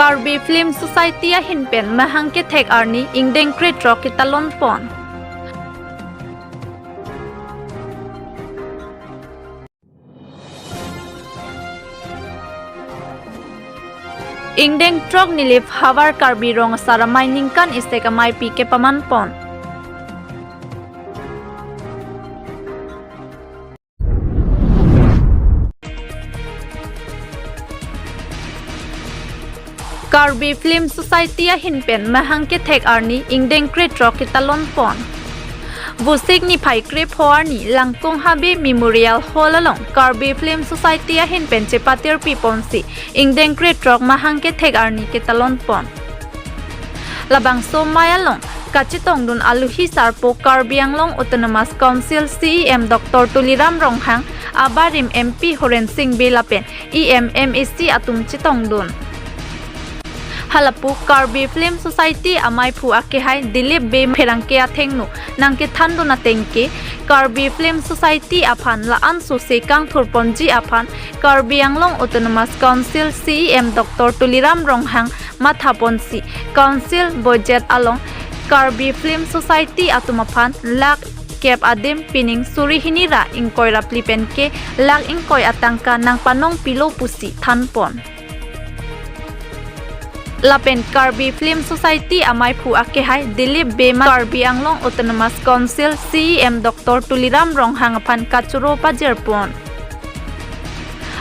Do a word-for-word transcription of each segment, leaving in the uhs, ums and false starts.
Karbi Film Society ahin pen mahang kethek arni ingdeng krethrok ketalon pon. Ingdeng throk Nilip havar Karbi Rong Asar Amei ningkan isi ameipi kepaman pon. Karbi Film Society ahin pen mahang kethek arni ingdeng krethrok ketalon pon. Vosik niphai krepho arni Langkong Habe Memorial Hall along Karbi Film Society ahin pen chepatirpi ponsi ingdeng krethrok mahang kethek arni ketalon pon. Labangso amei along kachetongdun aluhi sarpo Karbi Anglong Autonomous Council C E M Doctor Tuliram Ronghang, abarim M P Horen Sing Bey lapen E M, M A C atum chetongdun. Halapu Karbi Film Society ameiphu akehai Dilip Bey pherangke athengno nangkethandun ateng ke Karbi Film Society aphan la-an sose kangthurponji aphan Karbi Anglong Autonomous Council C E M Doctor Tuliram Ronghang mathaponsi Council budget along Karbi Film Society atum aphan lakh kep adim pining suri hini ra ingkoi ra phli pen ke lakh ingkoi atangka nangpanong pilo pusi thanpon. Lapen Karbi Film Society ameiphu akehai Dilip Bey ma Karbi Anglong Autonomous Council C E M Doctor Tuliram Ronghang aphan kachoro pajirpon.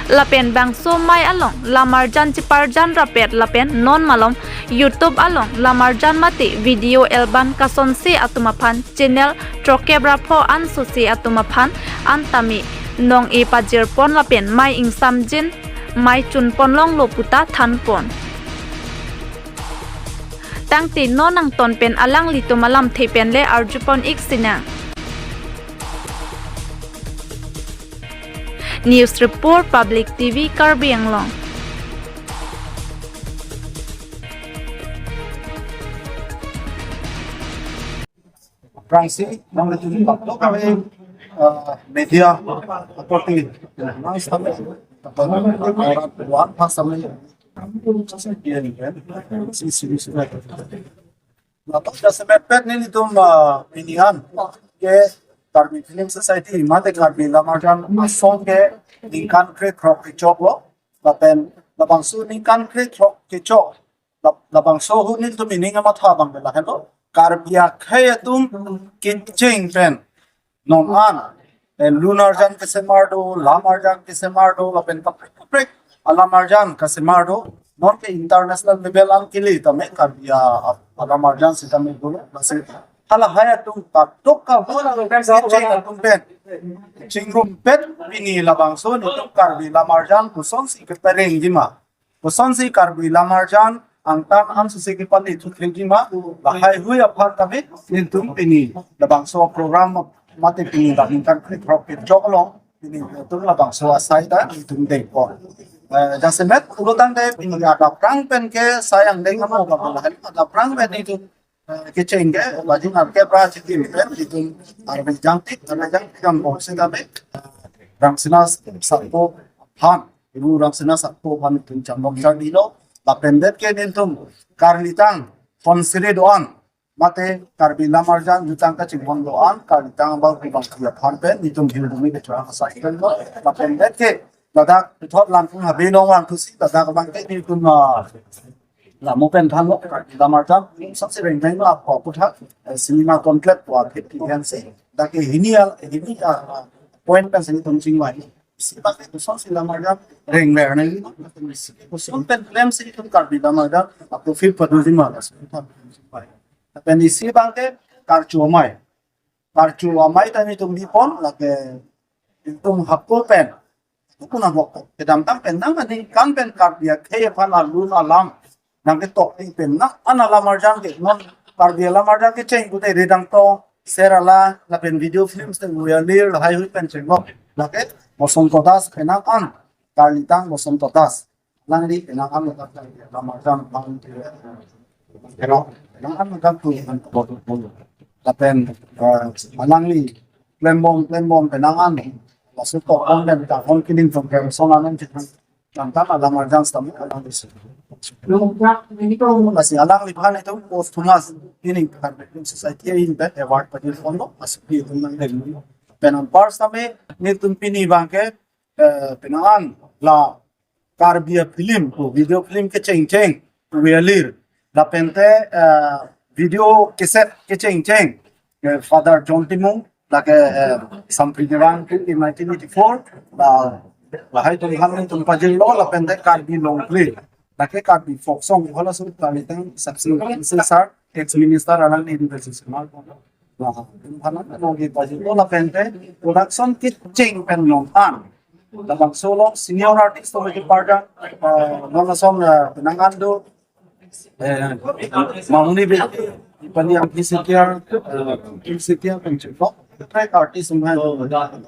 Lapen bangso amei along lamarjan cheparjan rapet lapen non malom YouTube along lamarjan mate video album kasonse atum aphan channel throkkep ra pho an sose atum aphan an tame nong-e pajirpon lapen amei ingsamjin amei chunpon longlo puta thanpon. Tangte non nangton pen alanglitum alamthe pen le arjupon ik sinang. News Report, Public T V, Karbi Anglong. Aphrangsi, nang itu di waktu kami, eh, media, akorti, nang sampai, orang tua pas sampai, si, si, si, si. Lapen jasemet pet nelitum, ah, pini an ke Karbi Film Society mate Karbi Lamarjan asong ke ningkan krethrok kechoklo. Lapen labangso ningkan krethrok kechok. Lab-, labangso ahut nelitum ining amatha abang ke lahenlo. Karbi akhei atum kecheng pen non an, eh, lun arjan kesemar do, lam arjan kesemar do, lapen kaprek kaprek alam arjan kesemar do. Non ke international level an kele tame Karbi a, a, alam arjan sitame dolo. Lasi halahai atum katok ka bola kecheng atum pen chingrumpet pini labangso nelitum Karbi Lamarjan kosonsi keperengjima, kosonsi Karbi Lamarjan angtan an sose kepali thuklejima, lahaihui aphan tame nelitum pini labangso program mate pini la ningkan krethrok kechok along pini nelitum labangso asai ta nelitum dengpon. Eh, jasemet pulo tangte pini adap prang pen ke sai angdeng amo ba lahai adap prang pen nelitum, eh, kecheng ke bajin arke pra chitim pen nelitum arve jangtik, arve jangtik jam bom sitame, eh, Rangsina Sarpo aphan, Ru Rangsina Sarpo aphan nelitum chambok chardilo. Lapen det ke nelitum karlitang phonsiri do-an mate Karbi Lamarjan jutang kachinghon do-an karlitang abang kubang kia aphan pen nelitum hirdumi kechorang asai pen lo. Lapen det ke ladak puthot Langkong Habe along vangthusi ladak abang ke nelitum, ah, lamo pen thanlo Karbi Lamarjan sasi rengmeng lo apo puthot, eh, cinema conclave po akhit kihan si dak ke hini al, hini, ah, point pen si nelitum chingvai. Isi abang ke kosonsi Lamarjan rengver nangji, koson pen klemsi nelitum Karbi Lamarjan apro fifth padujima laso. Lapen isi abang ke karcho amei. Karcho amei ta nelitum bipon lake nelitum hapko pen. Itu pun abok kedamtang pen nang aningkan pen Karbi akhei aphan alun alam nangketok ti pen nang an alam arjan ke non Karbi alam arjan kecheng kute Redang Tong, Serala, lapen video films te Uyalir, lahaihui pen chenglo. Lake Bosonto Das penang an, karlitang Bosonto Das. Nangli penang an ladak alam arjan bang, penang an ladak tu. Lapen, eh, nangli klembom, klembom penang an. Masuk tokbom dan tahun kini tong kemson anang chitang. Nangtan alam arjan sitame alam isi. Lasi alangliphan itum posthumous pini Karbi Film Society ahin pen award pajirponlo, lasi itum nangdenglo. Pen anpar same nelitum pini abangke, eh, penang an la Karbi film, video film kechengcheng, Welir, lapente, eh, video cassette kechengcheng, eh, Father John Timung, lake, eh, Sampri Gerang in nineteen eighty-four, la, lahai atum aphan nelitum pajirlo, lapente Karbi long play, lake Karbi folk song, halaso kalitang Saksi Sir, ex minister alangli education. Nah, atum aphan nelitum pajirlo, lapente production kecheng pen non an. Labangso along senior artist atum ke parda, eh, non ason, eh, penang an do, eh, Mahuni Bey, Pani Angki Setia, eh, Kim Setia, pen chuklo. Track artist atum aphan.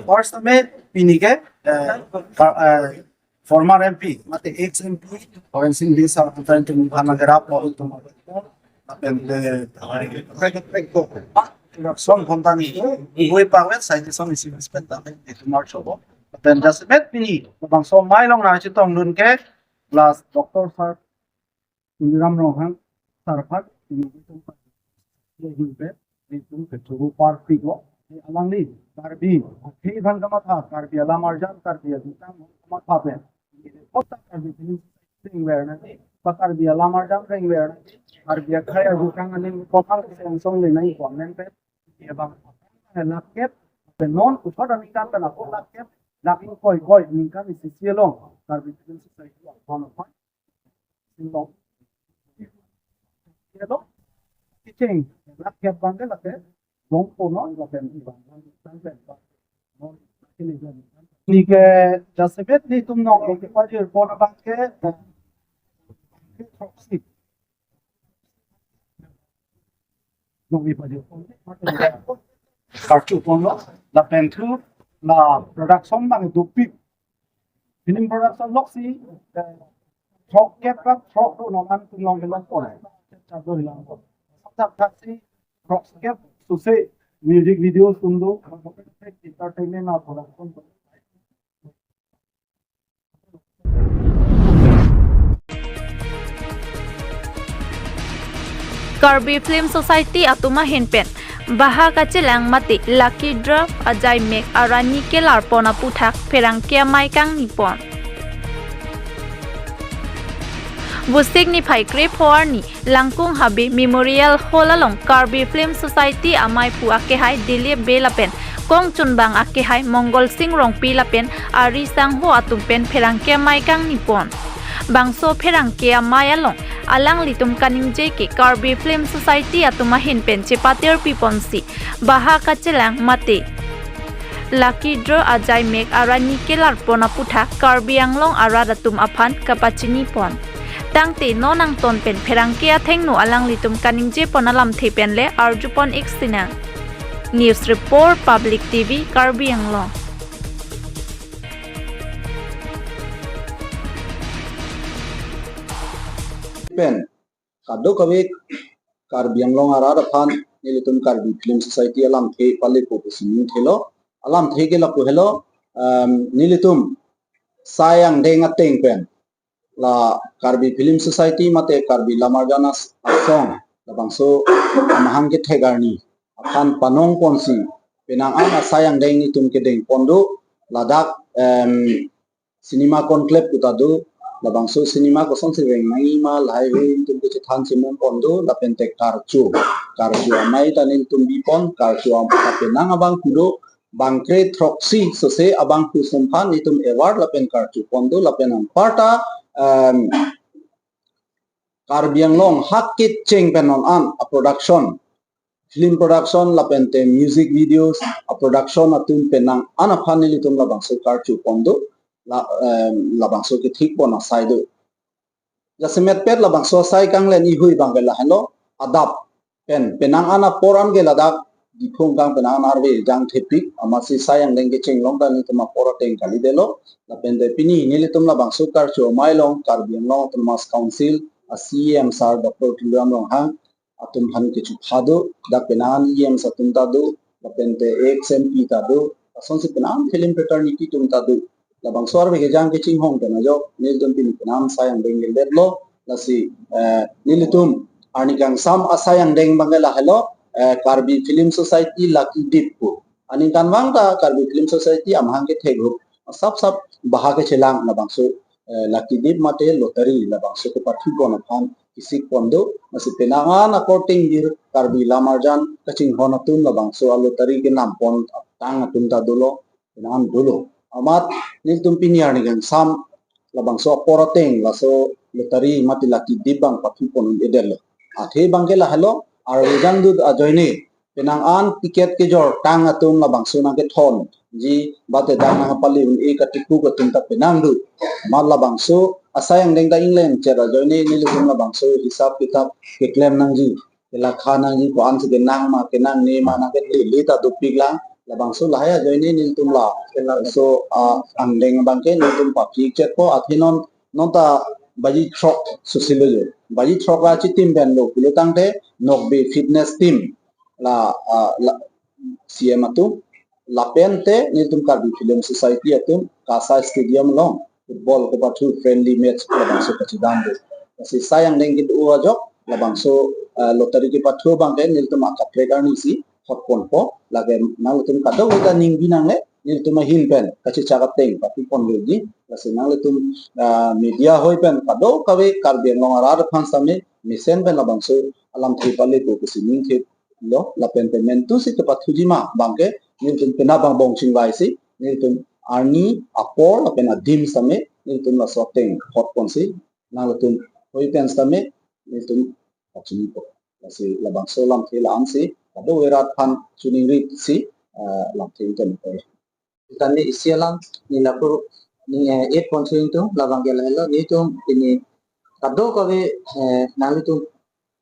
First me pini ke, eh, ka-, eh, former M P, mate ex M P, Horen Sing Bey sir, atum aphan nangkerap atum aphan. Lapen, eh, track, track ko. Song kontan itu, gue pawet, saya di song isi respect, tapi itu march obo. Lapen jasemet pini, labangso amei along nangchetongdun ke, last Doctor Sir Tuliram Ronghang, Sir aphan, ini itu dia himpe, itu ketua party ko, di alangli, Karbi, akhir kan kamatha, Karbi alamarjan, Karbi ajutang, kamatha pen. Kota Karbi Film Society rengver nangji, pa Karbi alamarjan rengver nangji, Karbi akhei ajutang aning komal keseng song le nangji komen pen, ya bang, lakep, pen non uthot aningkan pen ako lakep, lak ingkoi koi aningkan isi isi along, Karbi Film Society along, along, along, kecheng, lakep abangke lakep, long kono, lapen ibang, lapen, lapen, lapen, lapen, lapen. Neke jasemet nelitum nong, neke pajirpon abangke, eh, throksi. Nong neke pajirpon. Karchuponlo, lapen thu, la production abang dopik. Film production loksi, eh, throkkep ra throk do non an atum along kelong pon. Chak do hilang pon. Thak thak si throkkep suse music video atum do, entertainment a production. Karbi Film Society atum ahin pen baha kachelang mate lucky draw ajai mek arani kelarpon aputhak pherangke amei kangnipon. Vosik niphai krepho arni Langkung Habe Memorial Hall along Karbi Film Society amei aphu akehai Dilip Bey lapen kongchunbang akehai Mongol Sing Rongpi lapen ari sangho atum pen pherangke amei kangnipon. Bangso pherangke amei along alanglitum kaningje ke Karbi Film Society atum ahin pen chepatir piponsi baha kachelang mate lucky draw ajai mek arani kelarpon aputhak Karbi Anglong arat atum aphan kapachinipon. Tangte non angton pen pherangke athengno alanglitum kaningjepon alamthe pen le arjupon ik sinang. News Report, Public T V, Karbi Anglong. Pen kadokave Karbi Anglong arat aphan nelitum Karbi Film Society alamthe pale po pusi ning thelo. Alamthe ke lapu helo, em, nelitum sai angdeng ateng pen la Karbi Film Society mate Karbi Lamarjan As-, Asong labangso amahang kethek arni aphan panong ponsi penang an asai angdeng nelitum kedengpon do, ladak, em, cinema conclave puta do, labangso cinema kosonsi reng nangji ma lahai hui nelitum kechethan chemum pon do, lapente karcho, karcho amei ta nelitum bipon, karcho am-, penang abang pu do, bangkre throksi sose abang pu atum aphan nelitum award lapen karcho pon do, lapen anparta, em, Karbi Anglong hak kecheng pen non an a production, film production lapente music videos a production atum penang an aphan nelitum labangso karcho pon do, la, em, labangso kethik pon asai do. Jasemet pet labangso asai kanglen ihui abangke lahelo, adap pen penang an apor an ke ladak Diphung kang penang an arve jang thepik, amatsi sai angdeng kecheng along ta nelitum apor ateng kalidetlo. Lapente pini nelitum labangso karcho amei along Karbi Anglong Autonomous Council a C E M sir Doctor Tuliram Ronghang atum aphan kechupha do, dak penang an E Ms atum ta do, lapente ex M P ta do, asonsi penang film fraternity atum ta do. Labangso arve kejang kachinghon pen ajok nelitum pini penang sai angdeng keledetlo. Lasi, eh, nelitum arni kangsam asai angdeng abangke lahelo, eh, Karbi Film Society Lucky Dip pu. Aningkanvang ta Karbi Film Society amahang kethek hup sapsap baha kechelang labangso, eh, Lucky Dip mate lottery labangso kepathupon aphan kesikpon do. Lasi penang an akorte ingjir Karbi Lamarjan kachinghon atum labangso alottery kenampon atang atum ta dolo, penang an dolo. Amat nelitum pini arni kangsam labangso apor ateng laso lottery mate Lucky Dip abang pathupon un-edetlo. Athe abangke lahelo, arve kejang dut ajoine penang an ticket kejor tang atum labangso nangkethonji, bate dak nangpale un-e katikuk atum ta penang dut. Amat labangso asai angdeng ta ingleng chet ajoine nelitum labangso hisap kitap keklem nangji, kelakha nangji, ko-ansi kenang ma kenangne ma nangkelele ta dopik lang. Labangso lahai ajoine nelitum la, labangso, ah, angdeng abangke nelitum paphik chetpo. Athe non, non ta baji throk susilo jo. Baji throk ra chitim pen lo pulo tangte Nokbe Fitness Team la, ah, la, C M atum, lapen te nelitum Karbi Film Society atum Kasai Stadium along football kepathu friendly match labangso kachidam do. Lasi sai angdeng kedo ajok labangso, ah, lottery kepathu abangke nelitum akaprek arnisi hotponpo. Lake nanglitum kadokave ta ningbi nangne, nelitum ahin pen kachechak ateng pathupon loji. Lasi nanglitum, ah, media hoi pen kadokave Karbi Anglong arat aphan sitame mesen pen labangso alamthe palepo pusi ningthip lo. Lapen payment tu si kepathuji ma abangke nelitum penap angbong chingvaisi nelitum arni apor lapen adim sitame nelitum laso ateng hotponsi nanglitum hoi pen sitame nelitum pachinipo. Lasi labangso lamthe la-ansi kadokave rat aphan choningrisi, ah, lamthe ington ko. Tani isi alam neli lapu ni, eh, eight point three tu labangke lahelo, nelitum pini kadokave, eh, nanglitum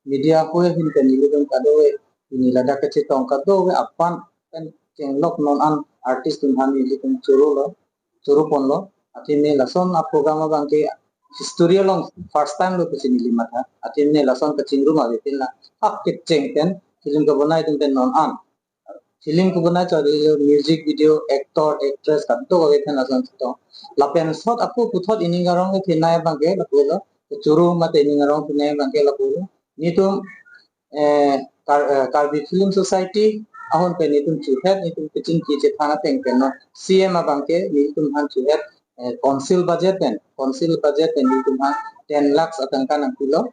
media hoi ahin pen nelitum kadokave pini ladak kachetong kadokave aphan pen chenglok non an artist atum aphan nelitum chorolo, choroponlo. Athe ne lason a-program abangke history along first time lo pusi neli matha. Athe ne lason kachingrum avepin la hak kecheng pen film kebonai atum pen non an film kebonai chot, music video, actor, actress kadokave pen lason chetong. Lapen sot ako puthot ining arong kethenei abangke lapulo. Kechoro mate ining arong thenei abangke lapulo. Nelitum, eh, Kar-, eh, Karbi Film Society ahon pen nelitum chuhet, nelitum kachingki chethan ateng pen non C M abangke nelitum aphan chuhet, eh, council budget pen, council budget pen nelitum aphan ten lakhs atangka nangpilo.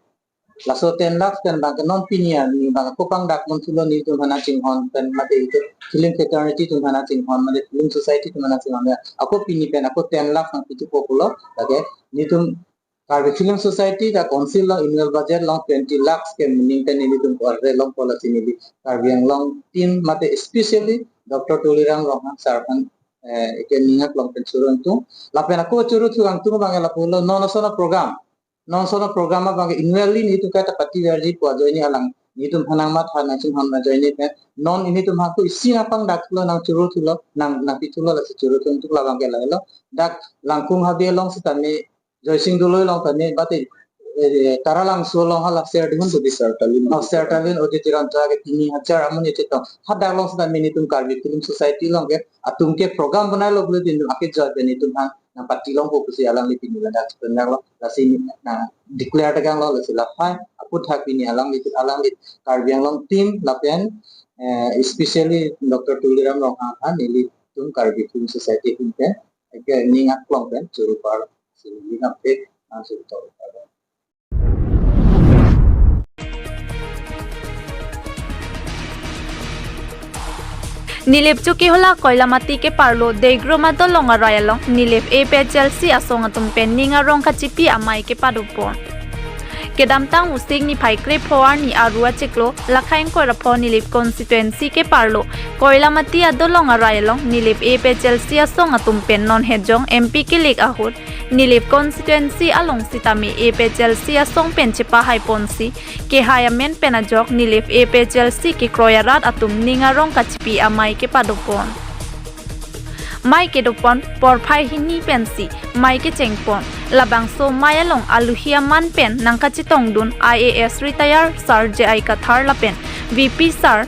Laso ten lakhs pen abangke non pini arni abang ako pangdak mun thulo nelitum aphan nangchinghon pen mate itum film fraternity atum aphan nangchinghon mate film society atum aphan nangchinghon ya. Ako pini pen ako ten lakhs nangpithupo pulo. Lake nelitum Karbi Film Society ta council along annual budget along twenty lakhs ke meaning pen nelitum ko arve longpo, lasi neli Karbi Anglong team mate especially Doctor Tuliram Ronghang sir aphan, eh, eke ning aklong pen choro ingtung. Lapen ako choro thu ingtung abangke lapulo non ason a-program. Non ason a-program abangke annually nelitum kaita party verji pu ajoine alang nelitum aphan nangmatha nangchinghon ajoine pen non nelitum aphan ako isi nangpangdak thulo, nangchoro thulo, nang, nangpithulo, lasi choro thu ingtung labangke lahelo. Dak Langkung Habe along sitame Joysing Doloi along tame bate, eh, Taralangso along hala Serdihun to di Sertalin. Oh, Sertalin auditorium ta ke tini hajar amonit chetong. Hadak along sitame nelitum Karbi Film Society along ke atum ke program bonailo pulote nelitum ake joy pen nelitum aphan nangpatilongpo pusi alangli pini ladak chetonglo. Lasi nang declare tanglo, lasi lahai aphuthak pini alangli, alangli Karbi Anglong team lapen, eh, especially Doctor Tuliram Ronghang aphan nelitum Karbi Film Society ahin pen eke ning aklong pen choro par si ning apek nangchoro par. Nilip Chokihola Koilamati keparlo Degrom adolong arai along Nilip A P H L C asong atum pen ning arong kachipi amei kepadopon. Kedamtang Vosik niphai krepho arni aru achiklo, lakhai ingkoi ra pho Nilip constituency keparlo Koilamati adolong arai along Nilip A P H L C asong atum pen non hejong M P kelek ahut Nilip constituency along sitame A P H L C asong pen chepahaiponsi kehai amen pen ajok Nilip A P H L C kekroi arat atum ning arong kachipi amei kepadopon. Mei kedopon porphai hini pensi mei kechengpon. Labangso mei along aluhi aman pen nangkachetongdun I A S retire Sir J I Kathar lapen V P Sir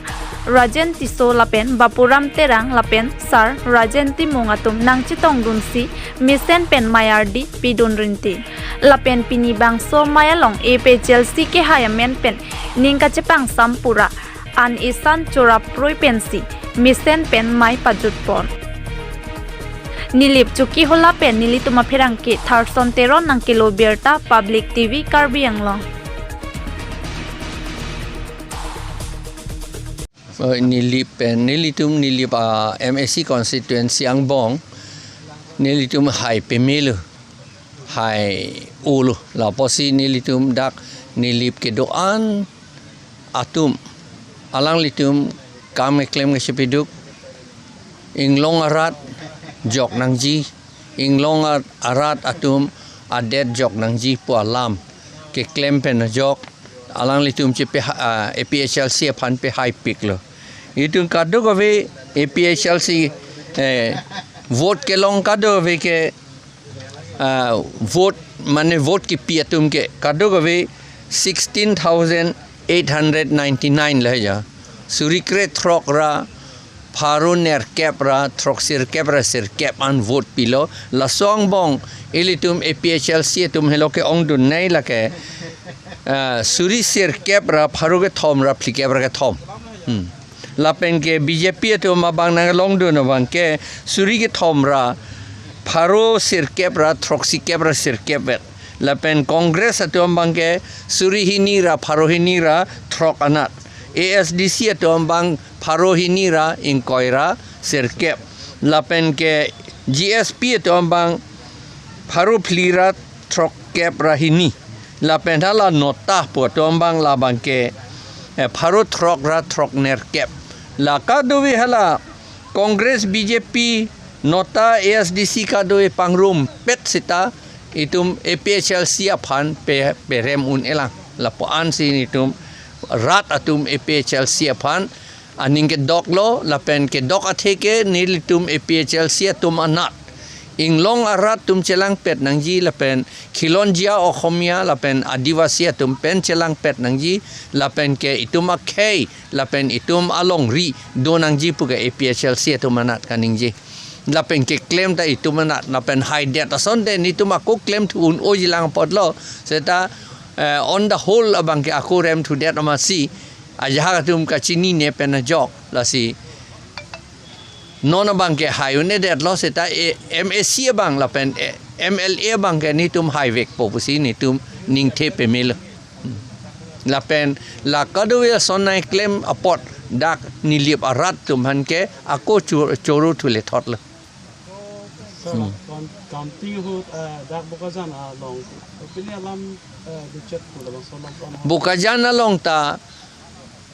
Rajen Tisso lapen Bapuram Terang lapen Sar Rajen Timung atum nangchetongdunsi mesen pen mei ardi pidun rinti. Lapen pini bangso mei along A P H L C kehai amen pen ning kachepangsam pura an isan chorap proi pensi mesen pen mei pajutpon. Nilip Chokihola pen nelitum apherangke Tharson Teron nangkelo birta Public T V Karbi Anglong. Eh, Nilip pen, nelitum Nilip a M A C constituency angbong, nelitum hai pemelo, hai olo, lapusi nelitum dak Nilip kedo-an atum, alanglitum kam keklem kachepiduk, inglong arat jok nangji, inglong ar-, arat atum adet jok nangji pu alam keklem pen ajok, alanglitum chepe ha-, ah, A P H L C aphan pehaipiklo. Itum kadokave A P H L C, eh, vote kelong kadokave ke, ah, vote, mane vote kipi atum ke kadokave sixteen thousand eight hundred ninety-nine lahai ja. Suri kre throk ra pharo nerkep ra throksi sirkep ra sirkep an vote pilo. Laso angbong ilitum A P H L C atum helo ke-ongdun nei lake, ah, suri sirkep ra pharo kethom ra phlikep ra kethom. Hmm. Lapen ke B J P atum abang nanglongdun abang ke suri kethom ra pharo sirkep ra throksi kep ra sirkep vet. Lapen Congress atum abang ke suri hini ra pharo hini ra throk anat. A S D C atum abang pharo hini ra ingkoi ra sirkep. Lapen ke G S P atum abang pharo phli ra throkkep ra hini. Lapen hala NOTA pu atum abang labang ke, eh, pharo throk ra throk nerkep. La kadokave hala Congress, B J P, NOTA, A S D C kadokave pangrumpet seta itum A P H L C aphan pe-, perem un-elang. Lapu-ansi nelitum rat atum A P H L C aphan aning kedoklo, lapen kedok atheke nelitum A P H L C atum anat inglong arat atum chelangpet nangji lapen khilonjia Oxomiya lapen Adivasi atum pen chelangpet nangji, lapen ke itum akhei lapen itum alongri do nangji pu ke A P H L C atum anat kaningje. Lapen keklem ta itum anat, lapen haidet asonte nelitum ako klemthu un-ojilang apotlo, seta, eh, on the whole abang ke ako remthudet amatsi ajahak atum kachinine pen ajok, lasi non abang ke hai un-edetlo seta, eh, M A C abang lapen, eh, M L A abang ke nelitum haivekpo pusi nelitum ningthe pemelo. Lapen la kadokave ason nangklem apot dak Nilip arat atum aphan ke ako cho-, choro thule thotlo. Sir, Hmm. Kam-, Kamting ahut, eh, dak Bokajan along, pini alam, eh, duchet pu labangso alam ko-an? Bokajan along ta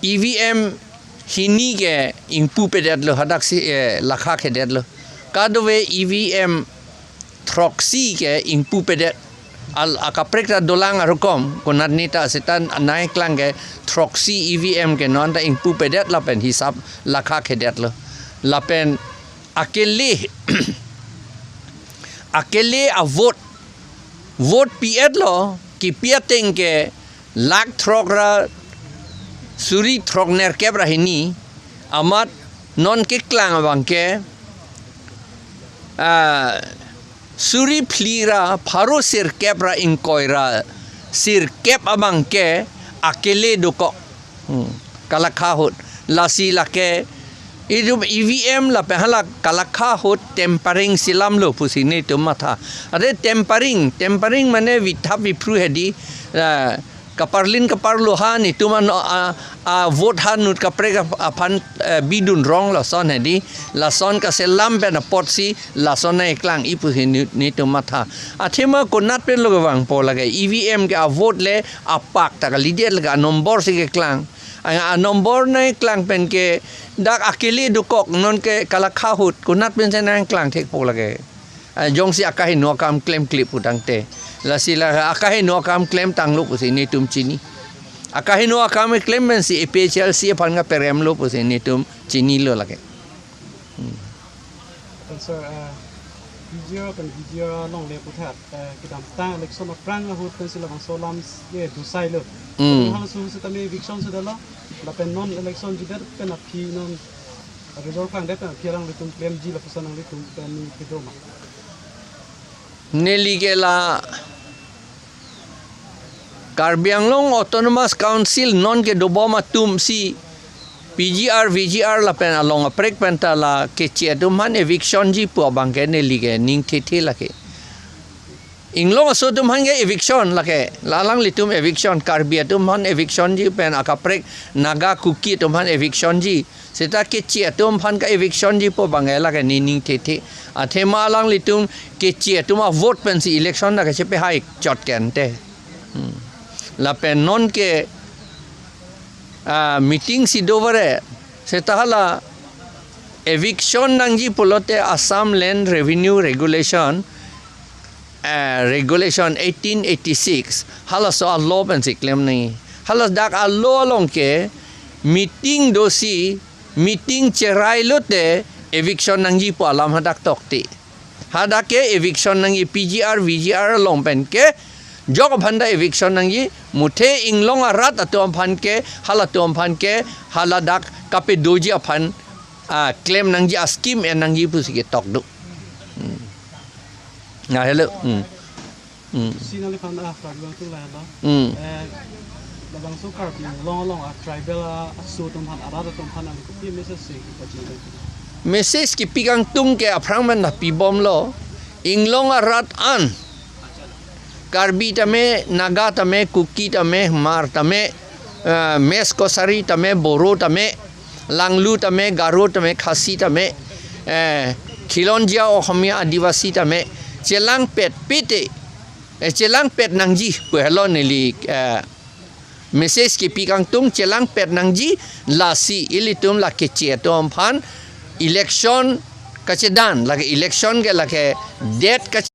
E V M hini ke ingpupedetlo, hadaksi, eh, lakha kedetlo. Kadokave E V M throksi ke ingpupedet. Al akaprek ta dolang arukom, konatne ta seta nangklang ke throksi E V M ke non ta ingpupedet lapen hisap lakha kedetlo. Lapen akele, akele avote, vote pi-etlo, kipi ateng ke lakh throk ra suri throk nerkep ra hini, amat non keklang abang ke, ah, suri phli ra pharo sirkep ra ingkoi ra sirkep abang ke akele dokok. Hmm. Kalakha ahut. Lasi lake itum E V M lapen hala kalakha ahut tampering si lamlo pusi nelitum matha. Ade tampering, tampering mane vithap viphru hedi, ah, kaparlin kaparlo ha nelitum ano, a, a vote ha nut kaprek ap-, aphan, eh, bidun rong lason hedi, lason kaselam pen apotsi lason nangklang-i pusi ne-, nelitum matha. Athema konat penlo kevangpo lake, E V M ke avote le apak ta kalidet lake, anombor si keklang. A, anombor nangklang pen ke dak akele dokok non ke kalakha ahut, konat pensi nangklang thekpo lake. Ah, jongsi akaheno akam klemkle pu tangte. Lasi la akaheno akam klemtanglo pusi nelitum chini. Akaheno akam klem pensi A P H L C aphan kaperemlo pusi nelitum chinilo lake. Hmm. Sir, ah, P G R pen V G R alongle aphuthak, eh, kedamtang election aphrang ahut pensi labangso alam, eh, dosailo. Hmm. Halaso ahut setame eviction sudetlo, lapen non election jidet pen aphi non result klangdet pen aphi alanglitum klemji lapuson nanglitum pen ni kedo ma? Neli ke la Karbi Anglong Autonomous Council non kedobom atum si P G R, V G R lapen along aprek penta la keche atum aphan eviction ji pu abang ke neli ke ning thethe lake. Inglong aso atum aphan ke eviction lake, la alanglitum eviction, Karbi atum aphan eviction ji pen akaprek Naga Kuki atum aphan eviction ji. Seta keche atum aphan ke eviction ji pu abang ke lake ne ning thethe. Athema alanglitum keche atum avote pensi election lake chepehaik chot ke ante. Hmm. Lapen non ke, ah, meeting si dovare. Seta hala eviction nangji pulote Assam Land Revenue Regulation, eh, Regulation eighteen eighty-six, halaso a-law pensi klem nangji. Haladak a-law along ke meeting dosi, meeting cherai lote eviction nangji pu alam hadak tokte. Hadak ke eviction nangji, P G R, V G R along pen ke jok aphan ta eviction nangji, muthe inglong arat atum aphan ke, halatum aphan ke, haladak kapedoji aphan, ah, klem nangji, a-scheme en nangji pusi ketok do. Hmm. Nga helo. Hmm. Hmm. Si nangliphan, ah, Karbi Anglong atum lahelo. Hmm. Eh, labangso Karbi Anglong along, ah, tribal, ah, aso atum aphan, arat atum aphan nangli kopi message si pachini? Message kepi kangtung ke aphrang pen ta pibomlo. Inglong arat an, Karbi tame, Naga tame, Kuki tame, Hmar tame, eh, Mech Kachari tame, Boro tame, Langlu tame, Garo tame, Khasi tame, eh, Khilonjia Ohomia Adivasi tame, chelangpet pite, eh, chelangpet nangji pu helo neli, eh, message kepi kangtung, chelangpet nangji, lasi ilitum la keche atum aphan election kachedan, lake election ke lake date kache-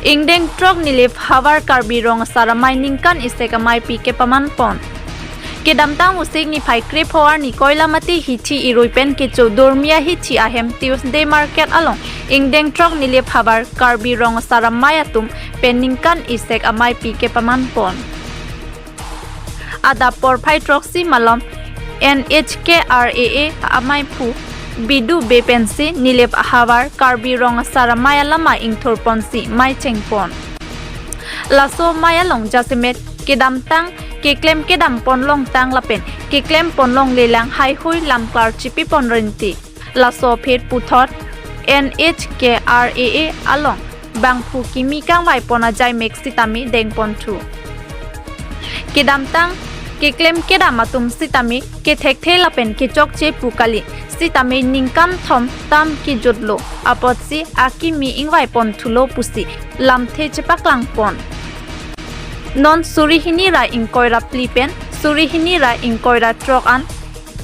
Ingdeng throk Nilip havar Karbi Rong Asar Amei ningkan isek ameipi kepaman pon. Kedamtang Vosik niphai krepho arni Koilamati hithi irui pen kecho Dormia hithi ahem Tuesday Market along ingdeng throk Nilip havar Karbi Rong Asar Amei atum pen ningkan isek ameipi kepaman pon. Adap porphai throksi malom N H K R A A ameiphu Bidu Bey pensi Nilip havar Karbi Rong Asar Amei alama ingthur ponsi mei cheng pon. Laso amei along jasemet kedamtang keklem kedam pon longtang lapen keklem pon longlelang haihui lamklar chipi pon rinti. Laso aphi puthot N H K R A A along bangphu kimi kangvai pon ajai mek sitame deng ponthu. Kedamtang keklem kedam atum sitame kethekthe lapen kechokche pu kali, sitame ningkan thom tam kejutlo apotsi akimi ingvai ponthulo pusi lamthe chepaklang pon. Non suri hini ra ingkoi ra phli pen suri hini ra ingkoi ra throk an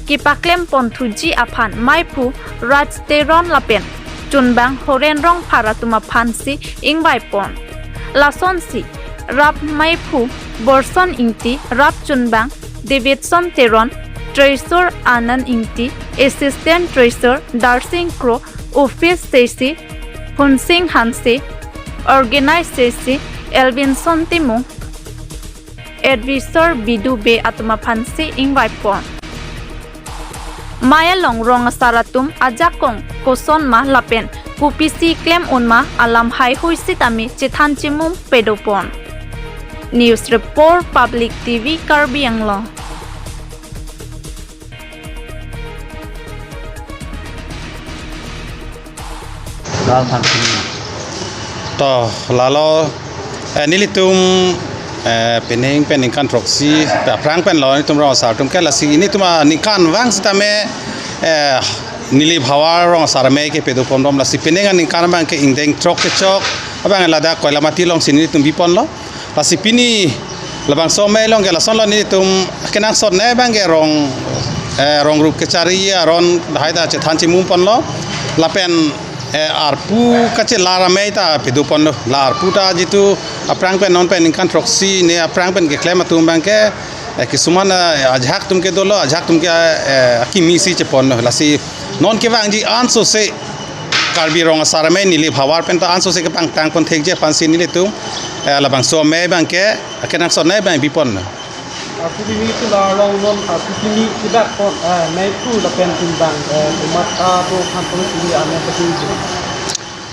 kepaklem ponthuji aphan meiphu Raj Teron lapen chunbang Horen Rongphar atum aphansi ingvai pon. Lasonsi rap meiphu Borson Ingti, rap chunbang Davidson Teron, treasurer Anand Ingti, assistant treasurer Darsing Kro, office sesi Hunsing Hanse, organize sesi Elvinson Timung, advisor Bidu Bey atum aphansi ingvai pon. Mei along rong asar atum ajakong koson ma lapen kopisi klem un ma alam haihui sitame chethan chimum pedo pon. News report, Public T V Karbi Anglong. To, lalo, eh, nelitum, eh, pining pen ningkan throksi, aphrang pen lo nelitum rong asar atum ke, lasi nelitum aningkanvang sitame, eh, Nilip havar Rong Asar Amei kepedo pondom, lasi pining aningkan abang ke ingdeng throk kechok abang ladak Koilamati alongsi nelitum bi ponlo. Lasi pini labangso amei along ke lasonlo, nelitum kenangsot ne abang ke rong, eh, rong rup kechari aron lahai ta chethan chimum ponlo. Lapen, eh, arpu kachelar amei ta pedo ponlo. La arpu ta jitu aphrang pen non pen ningkan throksi ne aphrang pen keklem atum abang ke Eh, kisuman, eh, ajahak atum ke dolo, ajahak atum ke, eh, akimi si chepon, lasi non kevangji ansose Karbi Rong Asar Amei Nilip Havar pen ta ansose kepangtang pon thekji aphansi nelitum, eh, labangso amei abangke akenangsot nei abang pipon. Akimi tu la along non, akimi kibak pon, eh, meiphu lapen chunbang, eh, komat apo aphan pon sini ane pachini.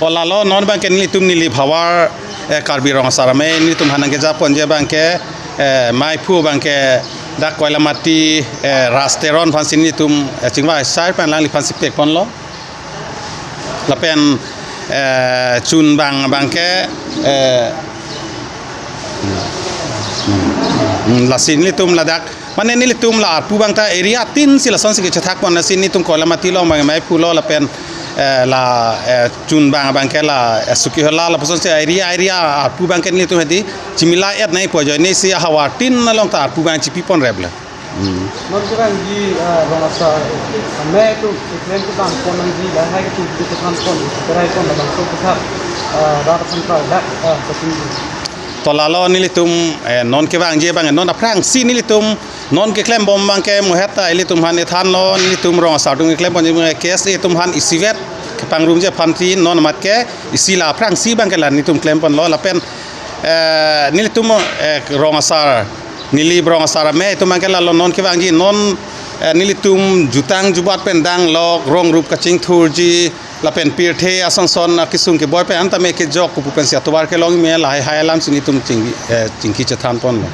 O lalo non abangke nelitum Nilip Havar, eh, Karbi Rong Asar Amei nelitum aphan nangkeja ponji abangke, eh, meiphu abangke dak Koilamati, eh, Ras Teron aphansi nelitum, eh, chingvai asai pen alangliphansi pek ponlo. Lapen, eh, chunbang abangke, eh, hmm, lasi nelitum ladak, mane nelitum la arpu abang ta area tin si lasonsi kechethak pon, lasi nelitum Koilamati along abang meiphu lo lapen, eh, la, eh, chunbang abangke la, eh, Sukihola lapusonsi area area arpu abangke nelitum hedi chimila et nangpo ajoine si ahavar tin along ta arpu abang chipi pon rep le. Hmm. Non kevangji, eh, Rong Asar Amei atum keklem kedam pon nangji lahai atum kechethan pon, kerai pon labangso kethak, eh, rat aphan krai dak, eh, pachini. To lalo nelitum, eh, non kevangji abang non aphrangsi nelitum non keklem bom abangke muhet ta ilitum aphan ethanlo, nelitum Rong Asar atum keklem ponji abang K S A atum aphan isivet kepangrumji aphansi non amat ke isi la aphrangsi abangke la nelitum klem ponlo lapen, eh, nelitum, eh, Rong Asar, Nilip Rong Asar Amei atum abangke lalo non kevangji non, eh, nelitum jutang jubat pen danglok rong rup kachingthurji lapen pirthe asonson akesung keboi pen anta me kejok kopu pensi atovar kelong me lahai hai alamsi nelitum ching, eh, chingki chethan ponlo.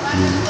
Hmm.